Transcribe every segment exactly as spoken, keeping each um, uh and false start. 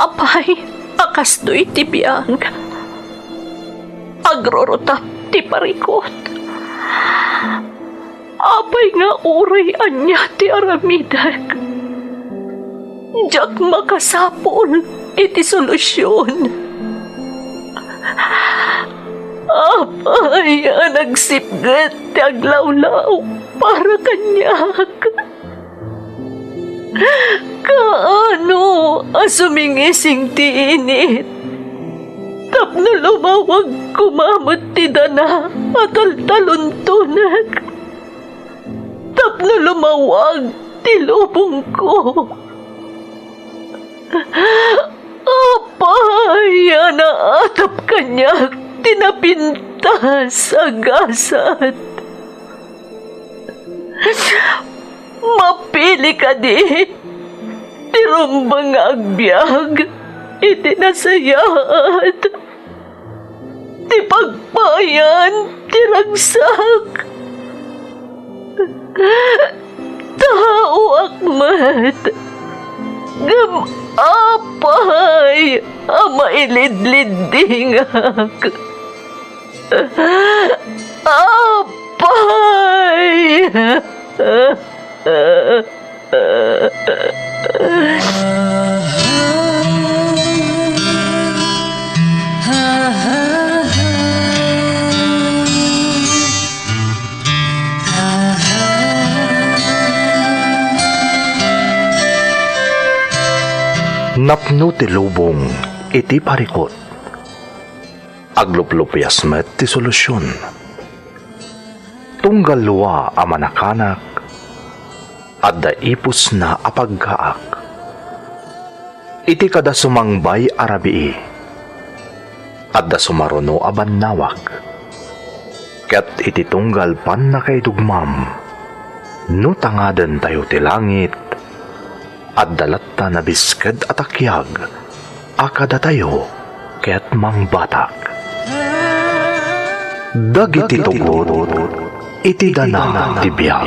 Apay, a kastoy ti biag. Agrurutap ti parikut. Apay nga uray ania ti aramidek, diak makasapul iti solusion. Apay a nagsipget ti aglawlaw para kaniak. Kaano a sumingising ti init tapno lumawag koma met ti dana a taltaluntonek? Tapno lumawag ti lubongko. Apay a naatap kaniak ti napintas a gasat. Mapili kadi ti rumbeng nga agbiag iti nasayaat ti pagpayan ti ragsak. Taoak met, ngem apay a mailidliddingak? Apay! Napno ti lubong iti parikut. Agluplupias met ti solusion. Tunggal lua a manakanak, adda ipusna a paggaak. Iti kada sumangbay a rabii, adda sumaruno a bannawag. Ket iti tunggal pannakaidugmam, no tangadentayo ti langit, adda latta nabisked a takiag a kadatayo ket mangbatak. Dagiti tugot iti dana ti biag.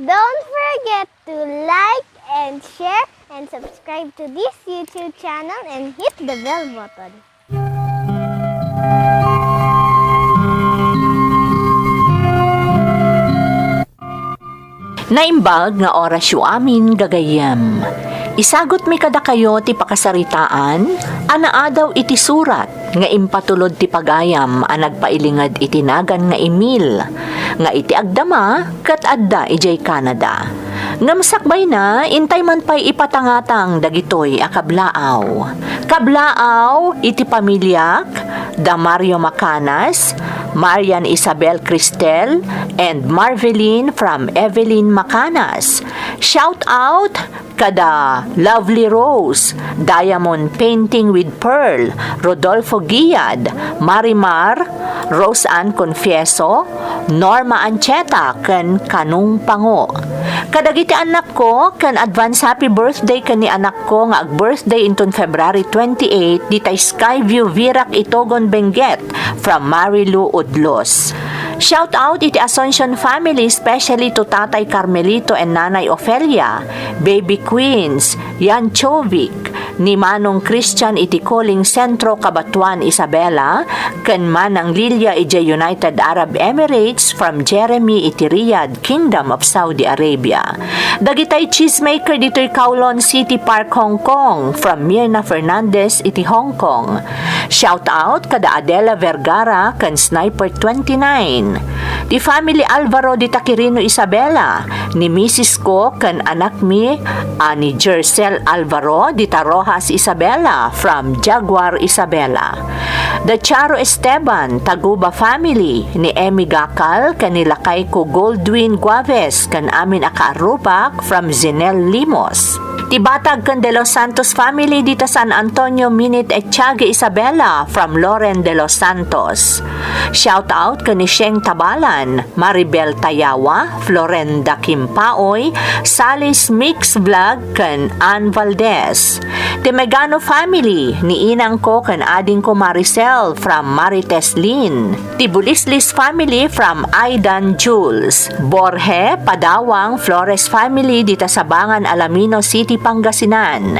Don't forget to like and share and subscribe to this YouTube channel and hit the bell button. Naimbag nga orasyo amin, gagayyem. Isagutmi kadakayo ti pakasaritaan a naadaw iti surat nga impatulod ti pagayam a nagpailinged iti nagan nga Emil, nga iti agdama ket adda idiay Canada. Ngem sakbayna, intay man pay ipatangatang dagitoy a kablaaw. Kablaaw iti pamiliak, da Mario Macanas, Marian Isabel Cristel, and Marvelin from Evelyn Macanas. Shout out kada Lovely Rose, Diamond Painting with Pearl, Rodolfo Giad, Marimar, Rose Ann Confieso, Norma Ancheta, ken Kanung Pango. Kadagiti annakko, ken advance happy birthday ken ni annakko nga ag-birthday inton February twenty-eight, dita Skyview, Virac, Itogon, Benguet, from Marilu Udlos. Shout out iti Asuncion family, especially to Tatay Carmelito and Nanay Ofelia, Baby Queens, Yan Chovik, ni Manong Christian iti Coling Centro, Cabatuan, Isabela, ken Manang Lilia idiay United Arab Emirates from Jeremy iti Riyadh, Kingdom of Saudi Arabia. Dagitay cheesemaker ditoy Kowloon City Park, Hong Kong, from Mirna Fernandez iti Hong Kong. Shout out kada Adela Vergara ken Sniper twenty-nine. Ti family Alvaro dita Quirino, Isabela, ni misis ko ken anakmi a ni Jercel Alvaro dita Roxas, Isabela, from Jaguar, Isabela. The Charo Esteban, Taguba family, ni Emmy Gacal ken ni lakay ko Goldwyn Guaves ken amin a kaarrubak from Zinel Limos. Ti batag ken De Los Santos family dita San Antonio, Minit Etiague Isabela from Loren De Los Santos. Shout out ken ni Sheng Tabalan, Maribel Tayawa, Florenda Kimpaoy, Salis Mix Vlog ken Ann Valdez. Ti Megano family, ni inangko ken adingko Maricel from Marites Lin. Ti Bulislis family from Aidan Jules. Borge, Padawang, Flores family dita Sabangan, Alaminos City, Pangasinan.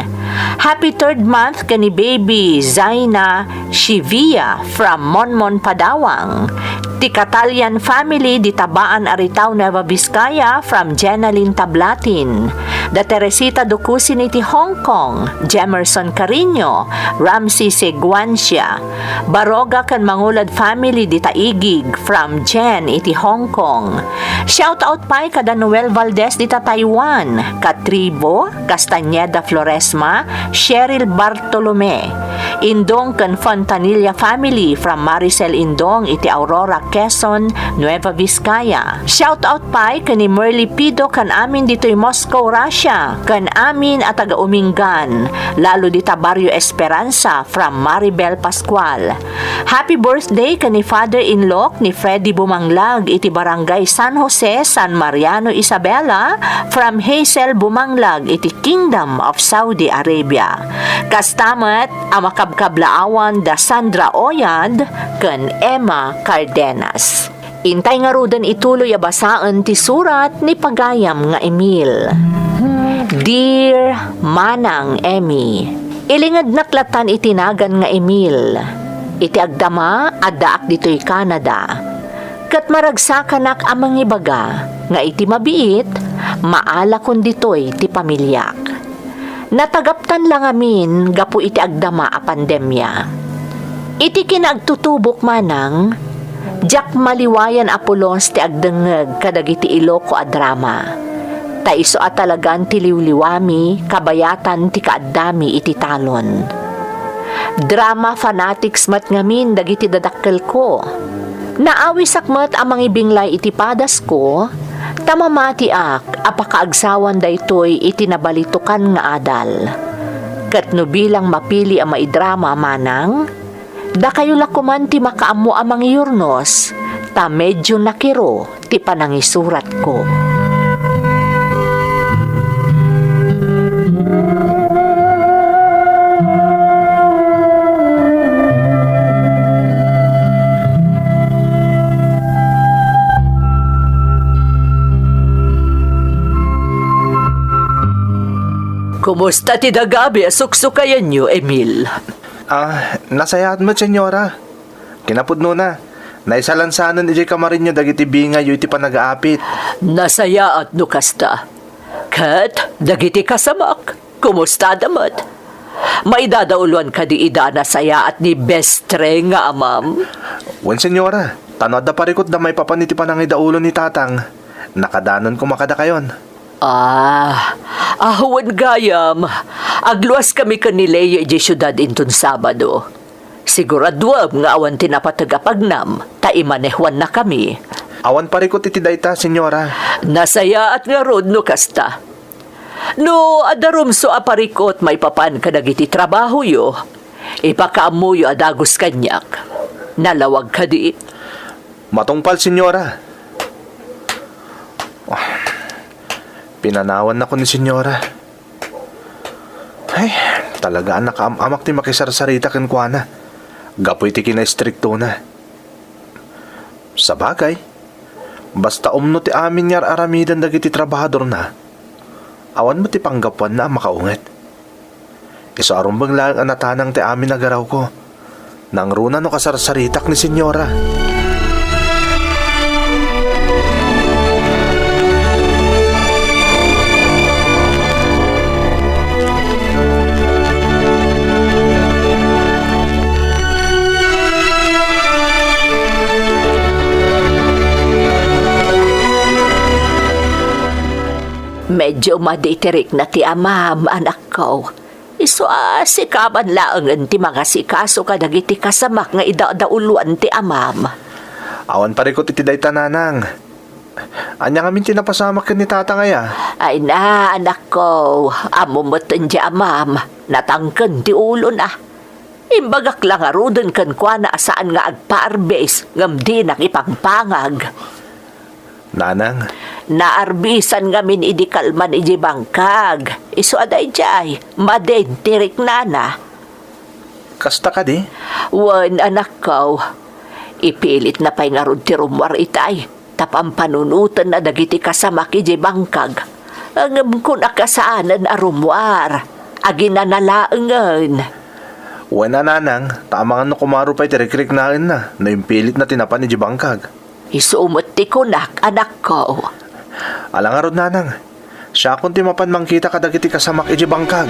Happy third month ken ni baby Zaina Shivia from Monmon, Padawang. Ti Catalian family dita Baan, Aritao, Nueva Vizcaya from Jenalyn Tablatin. Da Teresita Dukusin iti Hong Kong, Jemerson Carino, Ramsey Seguancia. Baroga ken Mangulad family dita Igig from Jen iti Hong Kong. Shout out pay kada Noel Valdez dita Taiwan, Katribo, Castañeda Floresma, Cheryl Bartolome. Indong ken Fontanilla family from Maricel Indong iti Aurora, Quezon, Nueva Vizcaya. Shout out pay ken ni Merly Pido ken amin ditoy Moscow, Russia, ken amin a taga Umingan, lalo dita Barrio Esperanza from Maribel Pascual. Happy birthday ken ni father-in-law ni Freddy Bumanglag iti Barangay San Jose, San Mariano, Isabela, from Hazel Bumanglag iti Kingdom of Saudi Arabia. Kasta met a makabkablaawan da Sandra Oyad ken Emma Cardenas. Intay ngaruden ituloy a basaen ti surat ni pagayam nga Emil. Dear Manang Emmy, ilingednak latan iti nagan nga Emil. Iti agdama, addaak ditoy Canada. Ket maragsakanak a mangibaga nga iti mabiit, maalakon ditoy ti pamiliak. Natagaptan la ngamin gapu iti agdama a pandemia. Iti kinaagtutubok manang, diak maliwayan a pulos ti agdengngeg kadagiti Iloko a drama. Ta isu a talagan ti liwliwami kabayatan ti kaaddami iti talon. Drama fanatics met ngamin dagiti dadakkelko. Naawisak met a mangibinglay iti padasko, ta mamatiak a pakaagsawan daytoy iti nabalitukan nga adal. Ket no bilang mapili a maidrama manang, dakayo la koman ti makaammo a mangyurnos, ta medio nakiro ti panangisuratko. Kumusta ti dagami a suksukayanyo, Emil? Ah, nasayaat met, Senyora. Kinapudnona, naisalansanen idiay kamarinyo dagiti bingayyo iti panagaapit. Nasayaat no kasta. Ket dagiti kasamak, kumustada met? Maidadauloan kadi ida a nasayaat ni bestre nga amam? Wen, Senyora, ta no adda parikutda maipapan iti panangidaulo ni Tatang, nakadanon koma kadakayon. Ah, ah, wen gayam, agluaskami ken ni Leo idiay siudad inton Sabado. Siguraduem nga awan ti napateg a pagnam, ta imanehuannakami. Awan parikut iti dayta, Senyora. Nasayaat ngarud no kasta. No adda rumso a parikut maipapan kadagiti trabahoyo, ipakaammoyo a dagus kaniak. Nalawag kadi? Matungpal, Senyora. Ah, pinanawannako ni Senyora. Ay, talaga a nakaam-amak ti makisarsarita kenkuana gapu iti kinaistriktona. Sabagay, basta umno ti amin nga ar-aramiden dagiti trabahadorna, awan met ti panggapuanna a makaunget. Isu a rumbeng laeng a natanang ti amin a garawko. Nangruna no kasarsaritak ni Senyora. Medyo madi ti rikna ti amam, anakko. Isu a sika man laengen ti mangasikaso kadagiti kasamak nga idadauloan ti amam. Awan parikut iti dayta, nanang. Ania ngamin ti napasamak ken ni tatang aya? Ay na, anakko, ammo met ti amam, natangken ti ulona. Imbagak la ngaruden kenkuana a saan nga agpaarbis ngem dinak ipangpangag. Nanang. Naarbisan ngamin idi kalman idiay bangkag. Isu a daydiay, madin ti riknana. Kasta kadi? Wen, anakko. Ipilitna pay ngarud ti rummuar itay, ta pampanunotenna dagiti kasamak idiay bangkag. Ngem kunak a saanen a rummuar. Aginana laengen. Wen a, nanang, ta amangan no kumaro pay ti rikriknaenna no impilitna ti napan idiay bangkag. Isu met ti kunak, anakko. Ala ngarud, nanang. Siakon ti mapan mangkita kadagiti kasamak idiay bangkag.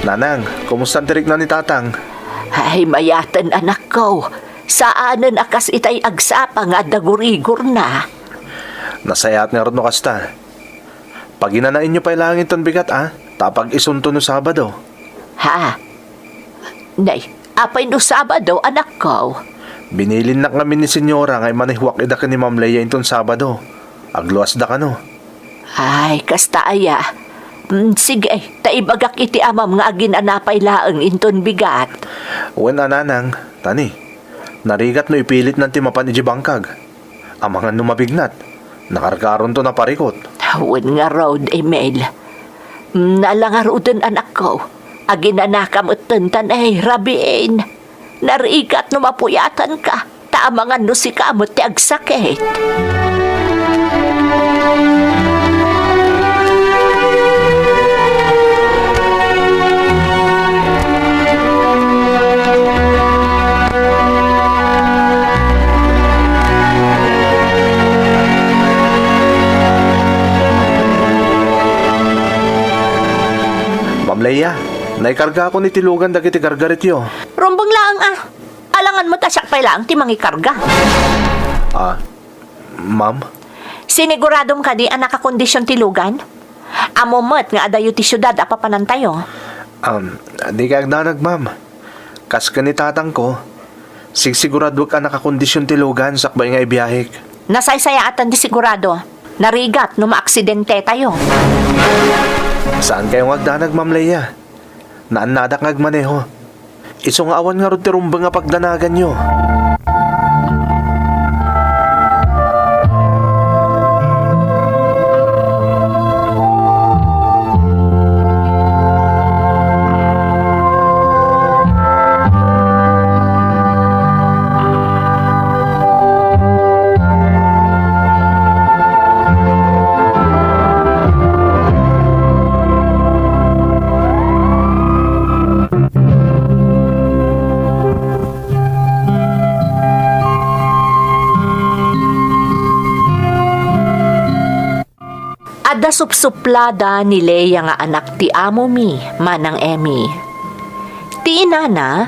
Nanang, kumusta ti rikna ni tatang? Ay, mayaten, anakko. Saanen a kas itay agsapa nga adda gurigorna. Nasayaat ngarud no kasta. Paginanaenyo pay laeng inton bigat, a, ta apag-isunto no Sabado. Ha? Nay, apay no Sabado, anakko? Binilinnak ngamin ni Senyora nga imanehuak ida ken ni Ma'am Leia inton Sabado. Agluasda kano. Ay, kasta aya. Mm, sige, ta ibagak iti amam nga aginana pay laeng inton bigat. Wen a, nanang, tani, narigat no ipilitnan ti mapan idiay bangkag. Amangan no mabignat, nakargaronto naparikot. Wen ngarud, Emil. Mm, ala ngaruden, anakko. Aginanaka metten ta, ay, rabiin. Narigat no mapuyatanka, ta amangan no sika met ti agsakit. Ma'am Leia, naikargakon iti lugan dagiti gargarityo. Rumbeng laeng a. Alangan met a siak pay laeng ti mangikarga. Ah, ma'am? Siniguradom kadi a nakakondision ti lugan? Ammom met nga adayo ti siudad a papanantayo. Um, dikay agdanag, ma'am. Kas ken ni tatangko, sigsiguraduek a nakakondision ti lugan sakbay nga ibiahek. Nasaysayaatan ti sigurado. Narigat no maaksidentetayo. Saankayo nga agdanag, Ma'am Leia. Naannadak nga agmaneho. Isu nga awan ngarud ti rumbeng a pagdanaganyo. Adda supsuplada ni Leia nga anak ti amomi, Manang Emmy. Ti inana,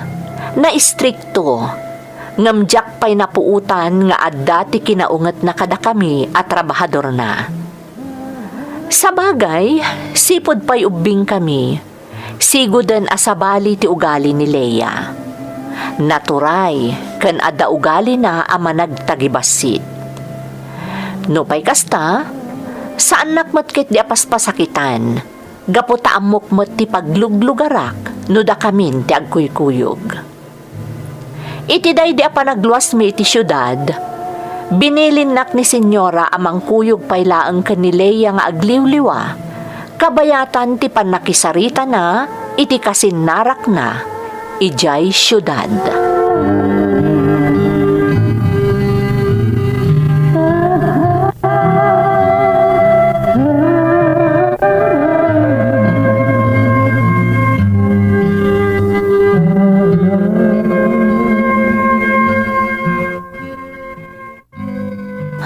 naistrikto, ngem diak pay napuotan nga adda ti kinaungetna kadakami a trabahadorna. Sabagay, sipud pay ubbingkami, siguden a sabali ti ugali ni Leia. Naturay ken adda ugalina a managtagibassit. Nupay kasta, saannak met ketdi a paspasakitan, gapu ta ammok met ti pagluglugarak no dakamin ti agkuykuyog. Iti daydi a panagluasmi iti siudad, binilinnak ni Señora a mangkuyog pay laeng ken ni Leia nga agliwliwa, kabayatan ti pannakisaritana iti kasinnarakna idiay siudad.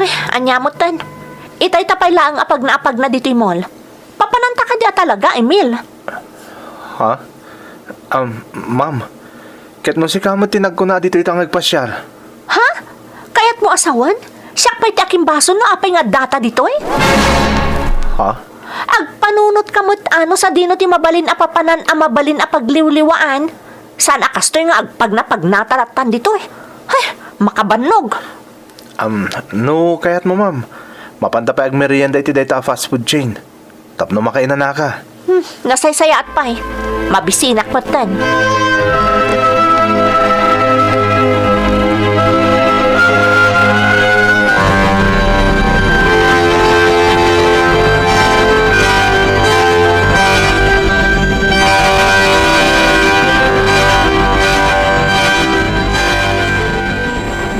Ay, ania metten? Itay ta pay laeng a pagnaapagna ditoy mall. Papananta kadi a talaga, Emil? Ha? Um, ma'am, Ket no sika met ti nagkuna ditoy ta nga agpasiar. Ha? Kayatmo a sawen? Siak pay ti akimbason no apay nga addata ditoy? Ha? Agpanunotka met a no sadino ti mabalin a papanan a mabalin a pagliwliwaan. Saan a kastoy nga agpagnapagnata lattan ditoy? Ay, makabannog. Am, no kayatmo, ma'am, mapanta pay agmerienda iti dayta a fast food chain. Tapno makainanaka. Hmm, nasaysayaat pay. Mabisinak metten.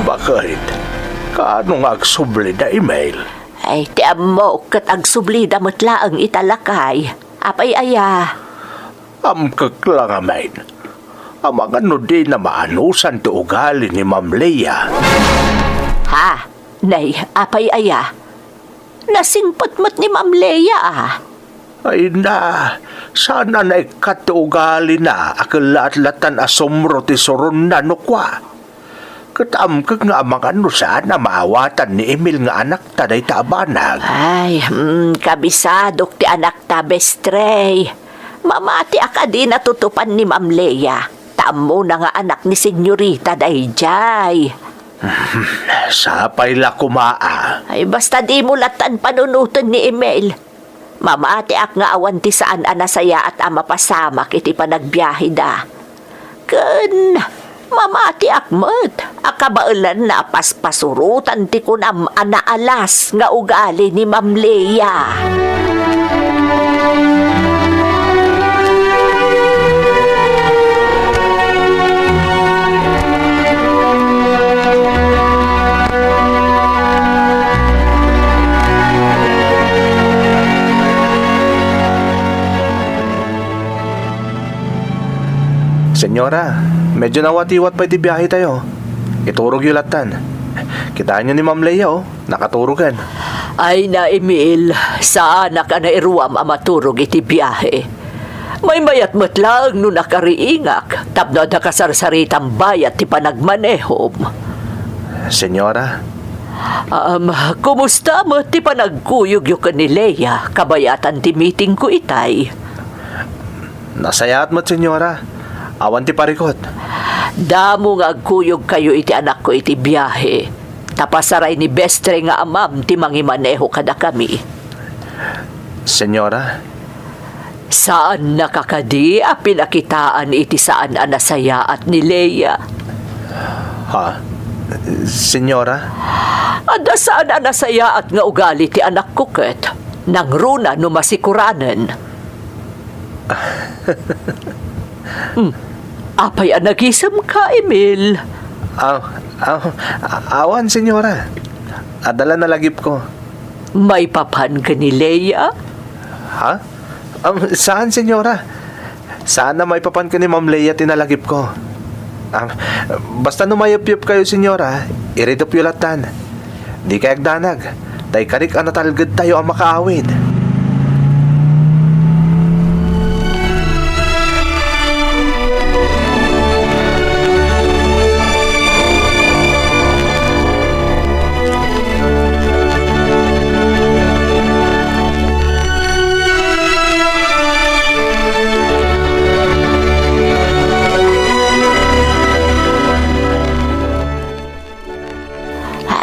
Bakit? Kaano nga agsubli da, Emil? Ay, ti ammok, ket agsublida met laeng ita lakay. Apay aya? Amkek la ngamin. Amangan no dina maanusan ti ugali ni Ma'am Leia. Ha? Nay, apay aya? Nasingpet met ni Ma'am Leia, a. Ay na, saan a naikkat ti ugalina a kellaat lattan a sumro ti suronna no kua. Ket amkek nga amangan no saan a maawatan ni Emil nga anakta dayta a banag. Ay, hmm, kabisadok ti anakta, Bestrey. Mamatiak a di natutupan ni Ma'am Leia. Ta ammona nga anak ni Senyorita daydiay. Sapay la koma a. Ay, basta dimo lattan panunoten ni Emil. Mamatiak nga awan ti saan a nasayaat a mapasamak iti panagbiaheda. Ken mamatiak met a kabaelanna a paspasurotan ti kunam a naalas nga ugali ni Ma'am Leia. Senyora, medyo nawatiwat pay ti biahetayo. Iturogyo lattan. Kitaenyo ni Ma'am Leia, oh. Nakaturogen. Ay na, Emil, saanak a nairuam a maturog iti biahe. Maymayat met laeng no nakariingak tapno adda kasarsaritam bayat ti panagmanehom. Senyora? Um, kumusta met ti panagkuyogyo ken ni Leia kabayatan ti meetingko itay? Nasayaat met, Senyora. Awan ti parikut. Damo nga agkuyogkayo iti anakko iti biahe. Ta pasaray ni Bestre nga amam ti mangimaneho kadakami. Senyora? Saannaka kadi a pinakitaan iti saan a nasayaat ni Leia? Ha? Senyora? Adda saan a nasayaat nga ugali ti anakko ket nangruna no masikuranen. Hmm. Apay a nagisemka, Emil? Aw, aw, awan, senyora. Adda la nalagipko. Maipapan ken ni Leia? Ha? Um, saan, senyora? Saan a maipapan ken ni Ma'am Leia ti nalagipko. Um, basta no mayepyepkayo, senyora, iridupyo lattan. Dikay agdanag, ta ikarik a natalgedtayo a makaawid.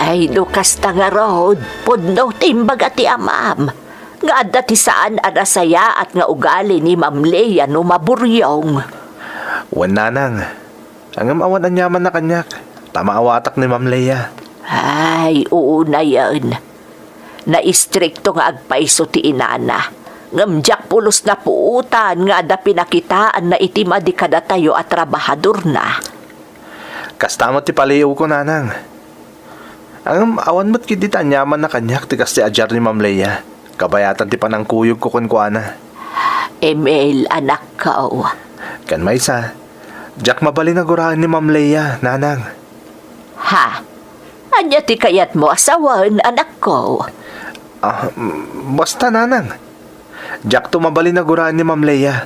Ay, no kasta ngarud, pudno ti imbaga ti amam nga adda ti saan a nasayaat nga ugali ni Ma'am Leia no maburyong. Wen, nanang. Ngem awan aniamanna kaniak, ta maawatak ni Ma'am Leia. Ay, unayen. Naistrikto nga agpayso ti inana, ngem diak pulos napuotan nga adda pinakitaanna iti madi kadatayo a trabahadorna. Kasta met ti paliiwko, nanang. Ngem awan met ketdi ti aniamanna kaniak ti kasta a diar ni Ma'am Leia, kabayatan ti panangkuyogko kenkuana. Emil, anakko. Ken maysa, diak mabalin a guraen ni Ma'am Leia, nanang. Ha? Ania ti kayatmo a sawen, anakko? Ah, basta, nanang. Diakto mabalin a guraen ni Ma'am Leia.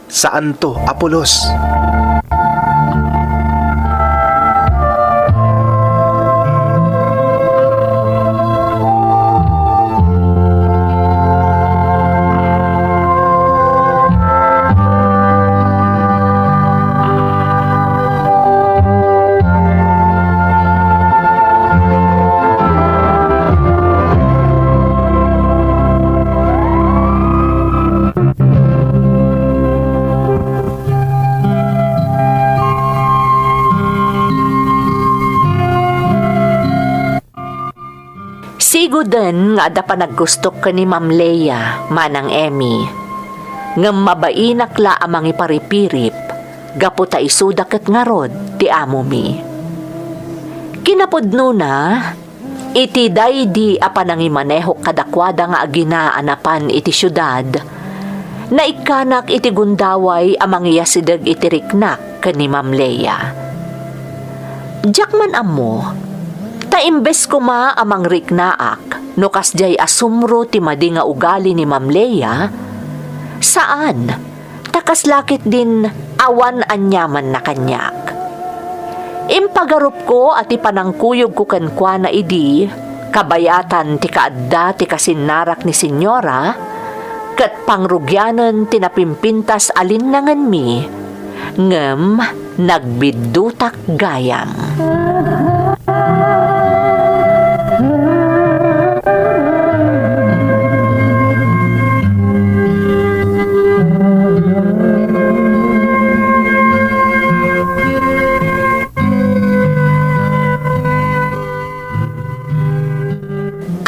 Saanto a pulos. Iguden nga adda panaggustok ken ni Ma'am Leia, Manang Emmy. Ngem mabainak la a mangiparipirip, gapu ta isuda ket ngarud ti amomi. Kinapudnona, iti daydi a panangimanehok kadakuada nga agina a napan iti siudad, naikkanak iti gundaway a mangiyasideg iti riknak ken ni Ma'am Leia. Diak man ammo, ta imbes koma a mangriknaak no kasdiay a sumro ti madi nga ugali ni Ma'am Leia, saan, ta kasla ketdin awan aniamanna kaniak. Impagarupko a ti panangkuyogko kenkuana idi, kabayatan ti kaadda ti kasinnarak ni Señora, ket pangrugianen ti napimpintas a linnangenmi, ngem nagbiddutak gayam.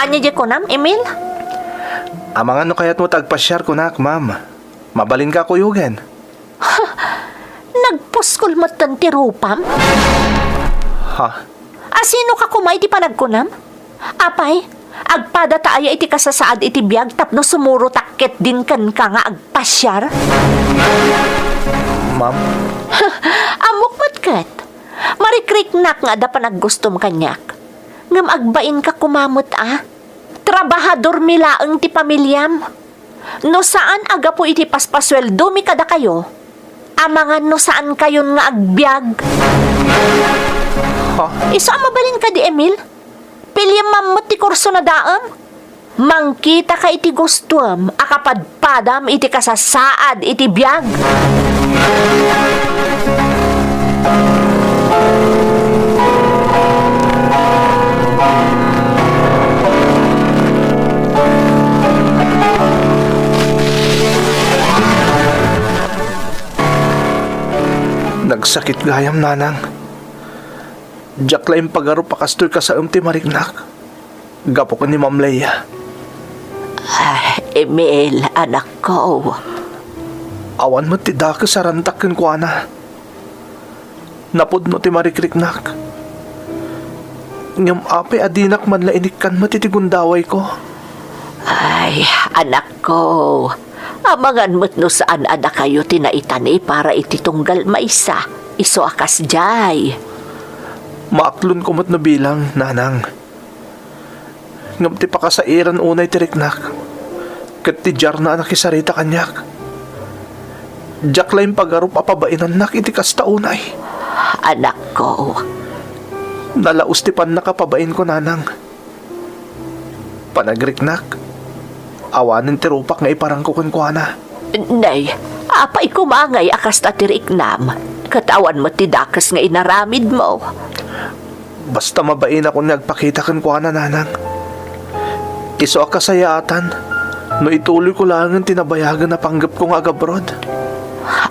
Ania diay kunam, Emil? Amangan no kayatmo ti agpasiar kunak, ma'am. Mabalinka a kuyogen. Nagpuskol metten ti rupam? Ha? Asinoka koma iti panagkunam? Apay, agpadata aya iti kasasaad iti biag tapno sumurotak ketdin kenka nga agpasiar? Ma'am? Ammok met ket. Marikriknak nga adda panaggustom kaniak. Ngem agbainka koma met a. Trabahadormi laeng ti pamiliam. No saan a gapu iti paspasueldomi kadakayo, amangan no saankayon nga agbiag. Ha? Isu a mabalin kadi, Emil? Piliemmam met ti kurso na daem. Mangkitaka iti gustuem a kapadpadam iti kasasaad iti biag. Nagsakit gayam, nanang. Diak la impagarup a kastoy kasaem ti mariknak gapu ken ni Ma'am Leia. Ah, Emil, anakko. Awan met ti dakes a rantak kenkuana. Napudno ti marikriknak. Ngem apay a dinak man la inikkan met iti gundawayko? Ay, anakko, amangan met no saan a dakayo ti naitani para iti tunggal maysa, isu a kasdiay. Maaklonko met no bilang, nanang. Ngem ti pakasairan unay ti riknak, ket ti diarna a nakisarita kaniak. Diak la impagarup a pabainannak iti kasta unay. Anakko. Nalaus ti pannakapabainko, nanang. Panagriknak, awanen ti rupak nga iparangko kenkuana. Nay, apay koma ngay a kasta ti riknam, ket awan met ti dakes nga inaramidmo. Basta mabainakon nga agpakita kenkuana, nanang. Isu a kasayaatan no ituloyko laengen ti nabayagen a panggepko nga agabroad.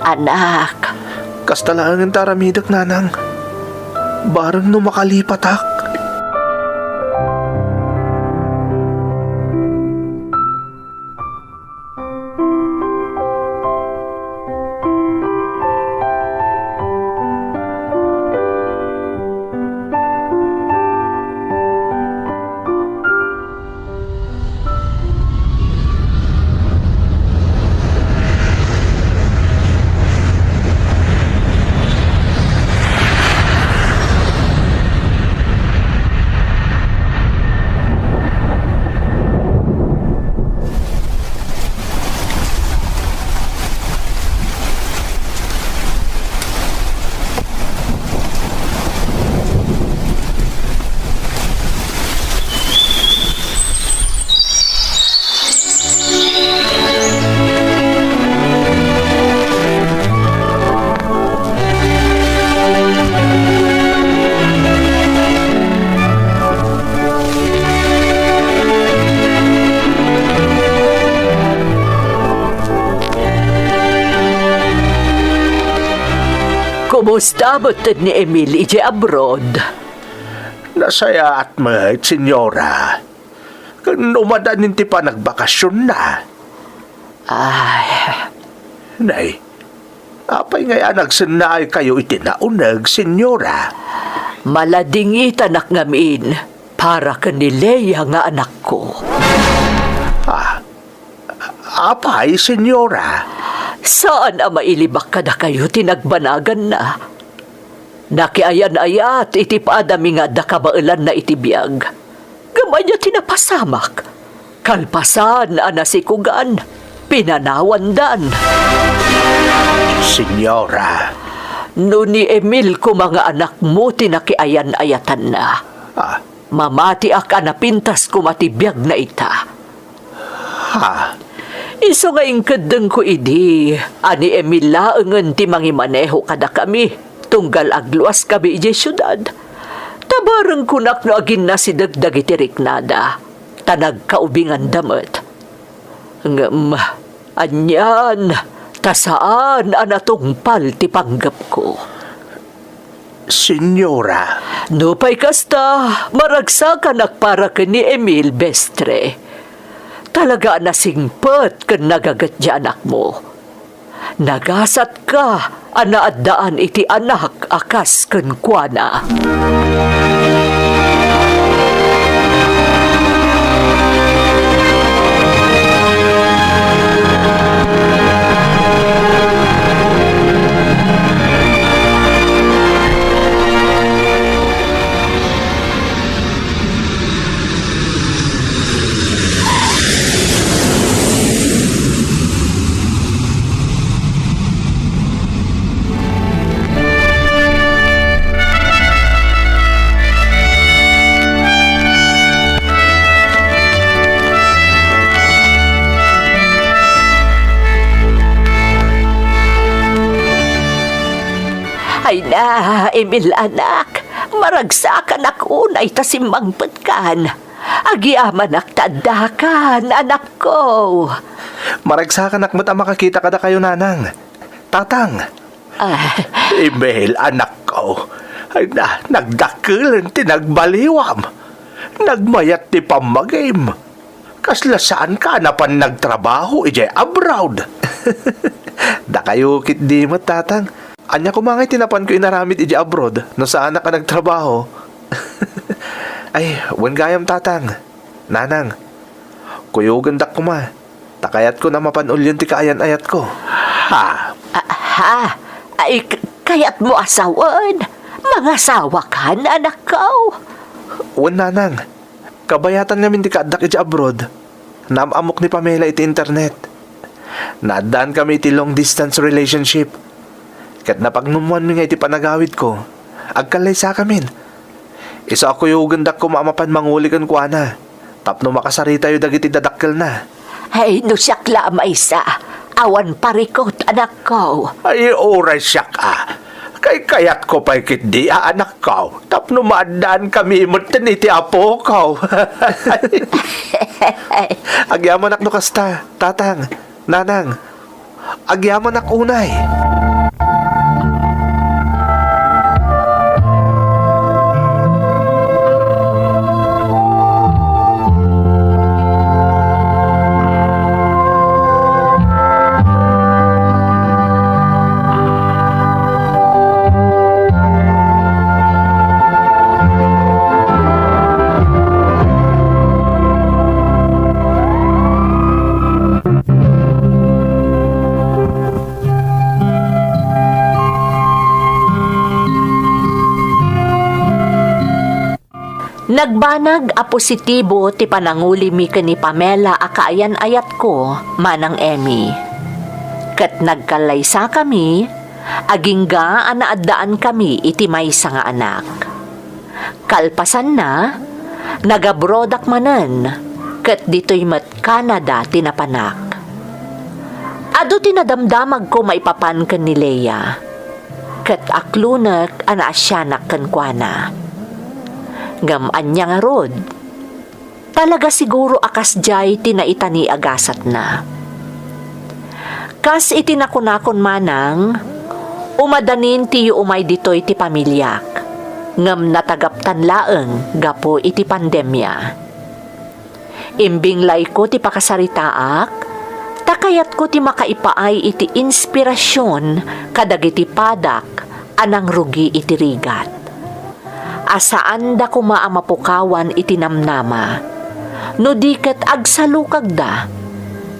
Anak. Kasta laengen ti aramidek, nanang. Bareng no makalipatak. Kumusta met ni Emil idiay abroad? Nasayaat met, Señora. ken umadanin ti panagbakasionna. Ay. Nay, apay ngay a nagsennaaykayo iti nauneg, Senyora? Maladingitanak ngamin para ken ni Lea nga anakko. Ah, apay, Senyora? Saan a mailibak kadakayo ti nagbanaganna. Nakiayan-ayat iti padami nga adda kabaelanna iti biag. Ngem ania ti napasamak? Kalpasan a nasikugan, pinanawandan. Senyora. No ni Emil koma nga anakmo ti nakiayan-ayatanna, ah, mamatiak a napintas koma ti biagna ita. Ha? Isu nga inkeddengko idi a ni Emil laengen ti mangimaneho kadakami, tunggal agluaskami idiay siudad. Ta barengkonak no aginnasideg dagiti riknada, ta nagkaubinganda met. Ngem anian, ta saan a natungpal ti panggepko. Senyora. Nupay kasta, maragsakanak para ken ni Emil, Bestre. Talaga a nasingpet ken nagaget ti anakmo. Nagasatka a naaddaan iti anak a kas kenkuana. Ay na, Emil, anak, maragsakanak unay ta simmangpetkan. Agyamanak ta addakan, anakko. Maragsakanak met a makakita kadakayo, Nanang. Tatang. Ah. Emil, anakko. Ay na, nagdakkelen ti nagbaliwam. Nagmayat ti pammagim. Kasla saanka a napan nagtrabaho idiay abroad? Dakayo ketdi met, Tatang. Ania koma ngay ti napanko inaramid idiay abroad no saanak a nagtrabaho? Ay, wen gayam, Tatang. Nanang, kuyogendak koma, ta kayatko a mapan ulien ti kaayan-ayatko. Ha? Ah, ha? Ay, k-, kayatmo a sawen? Mangasawakan, anakko? Wen, Nanang. Kabayatan ngamin ti kaaddak idiay abroad. Naam-ammok ni Pamela iti internet. Naaddankami iti long distance relationship. Ket napagnumoanmi nga iti panagawidko, agkallaysakamin. Isu a kuyogendak koma a mapan manguli kenkuana tapno makasaritayo dagiti dadakkelna. Ay, no siak la a maysa, awan parikut, anakko. Ay, uray siak a. Kaykayatko pay ketdi a anakko tapno maaddankami metten iti apoko. Agyamanak no kasta, Tatang, Nanang. Agyamanak unay. Nagbanag a positibo ti panangulimi ken ni Pamela a kaayan-ayatko, Manang Emmy. Ket nagkallaysakami, agingga a naaddaankami iti maysa nga anak. Kalpasanna, nagabroadak manen, ket ditoy met Canada ti napanak. Adu ti nadamdamagko maipapan ken ni Lea, ket aklonek a naasianak kenkuana. Ngem ania ngarud? Talaga siguro a kasdiay ti naitani a gasatna. Kas iti nakunakon, Manang, umadanin ti yuumay ditoy ti pamiliak, ngem natagaptan laeng gapu iti pandemia. Imbinglayko ti pakasaritaak, ta kayatko ti makaipaay iti inspirasion kadagiti padak a nangrugi iti rigat, a saanda koma a mapukawan iti namnama, no di ket agsalukagda,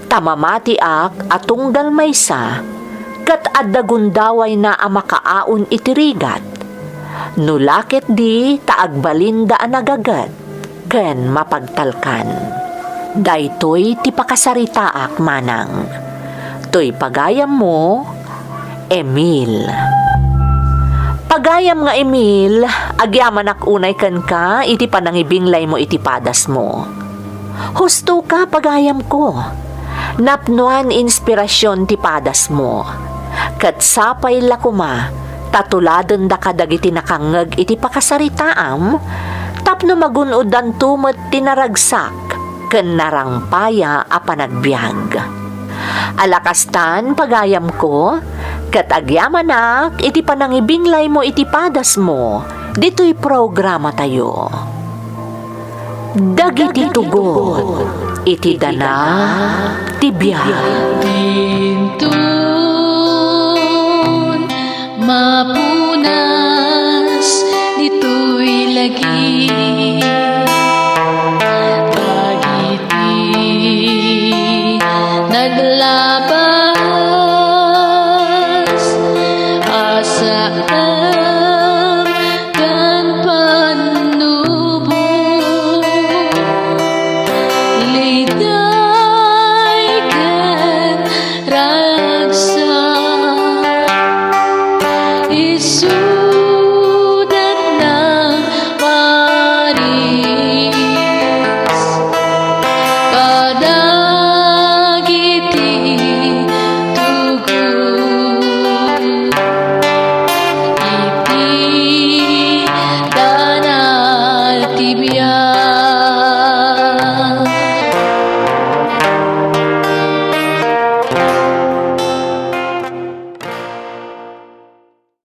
ta mamatiak a tunggal maysa, ket adda gundawayna a makaaon iti rigat, no la ket di ta agbalinda a nagaget ken mapagtalkan. Daytoy ti pakasaritaak, Manang. Toy pagayammo, Emil. Pagayam nga Emil, agyamanak unay kenka iti panangibinglaymo iti padasmo. Husto ka, pagayamko. Napnoan inspirasion ti padasmo. Ket sapay la koma ta tuladendaka dagiti nakangngeg iti pakasaritaam tapno magun-odanto met ti naragsak ken narangpaya a panagbiag. Ala kastan, pagayamko, ket agyamanak iti panangibinglaymo iti padasmo ditoy programatayo. Dagiti tugot iti dana ti biag. Dinton mapunas ditoy lagi.